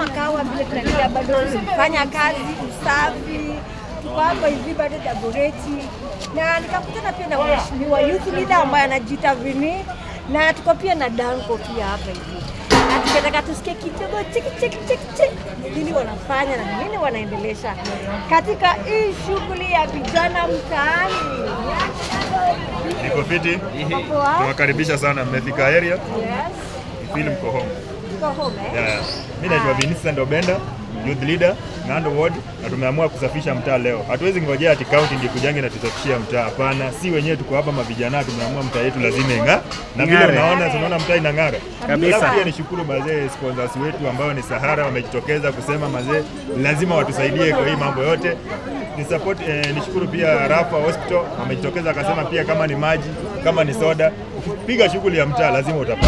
Kama kawa vile tunaendelea bado kufanya kazi usafi, tuko hapa hivi bado Dagoretti, na nikakutana pia na mheshimiwa youth leader ambaye anajiita Vini, na tuko pia na Danko pia hapa hivi, na tukataka tusikie kidogo chiki chiki chiki chiki ni nini wanafanya na ni nini wanaendelesha katika hii shughuli ya vijana mtaani. Niko fiti. Poa. Tunawakaribisha sana, mmefika area. Yes. Feel mko home. Tuko home, eh? Yeah. Mimi naitwa Vincent Obenda, youth leader Ng'ando Ward, na tumeamua kusafisha mtaa leo. Hatuwezi ngojea ati county ndio kujange na tusafishia mtaa. Hapana, si wenyewe tuko hapa mavijana, tumeamua mtaa yetu lazima ing'aa. Na vile Ing'are. unaona, tunaona mtaa inang'ara. Kabisa. Alafu pia nishukuru mazee sponsors wetu ambao ni Sahara, wamejitokeza kusema mazee lazima watusaidie kwa hii mambo yote. Ni support, nishukuru pia Rafa Hospital wamejitokeza akasema pia kama ni maji, kama ni soda, ukipiga shughuli ya mtaa lazima utapata.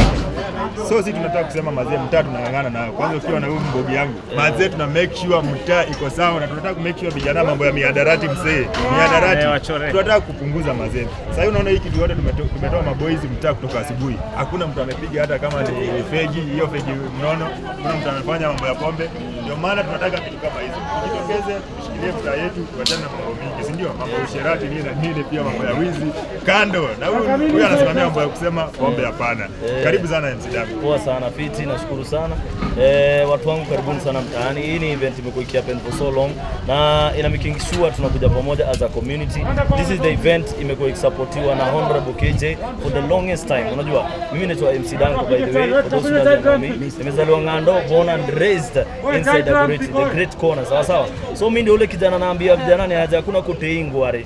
So si tunataka kusema mazee, mtaa tunang'ang'ana nayo. Kwanza ukiwa na huyu mbogi yangu mazee, tuna make sure mtaa iko sawa, na tunataka ku make sure vijana mambo ya mihadarati msee, mihadarati Wachore. Tunataka kupunguza mazee. Sasa hivi unaona hii kitu yote tumetoa maboys mtaa kutoka asubuhi, hakuna mtu amepiga hata kama ni fegi, hiyo fegi mnono, kuna mtu amefanya mambo ya pombe. Ndio maana tunataka vitu kama hizo, tujitokeze, tushikilie mtaa yetu, tuachane na mambo mingi, si ndio? Mambo ya usherati nini na nini, pia mambo ya wizi kando, na huyu anasimamia mambo ya kusema pombe hapana. Karibu sana MC Dago. Poa sana fiti, nashukuru sana watu wangu, karibuni sana mtaani. Hii ni event imekuwa ikihappen for so long na ina making sure tunakuja pamoja as a community. This is the event imekuwa ikisupportiwa na Honorable KJ for the longest time. Unajua mimi naitwa MC Danko, by the way, for those who doesn't know me. Nimezaliwa Ng'ando, born and raised inside Dagoretti, the great corner, sawa sawa. So mimi ndio ule kijana naambia vijana ni haja hakuna kuteingware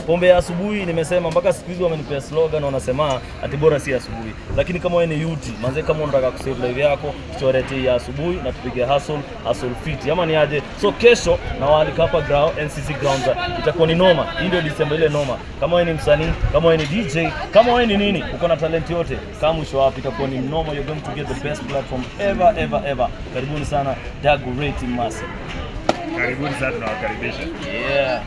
pombe ya asubuhi. Nimesema mpaka siku hizi wamenipea slogan, wanasema ati bora si asubuhi, lakini kama wewe ni youth manze, kama unataka kusave life yako, tuchore ya asubuhi na tupige hustle hustle fit, ama ni aje? So kesho na waalika hapa ground, NCC grounds, itakuwa ni noma. Hii ndio December ile noma. Kama wewe ni msanii, kama wewe ni DJ, kama wewe ni nini, uko na talent yote, kama mwisho wapi, itakuwa ni noma. You're going to get the best platform ever ever ever. Karibuni sana Dagoretti Massive. Karibuni sana, tunawakaribisha. Yeah.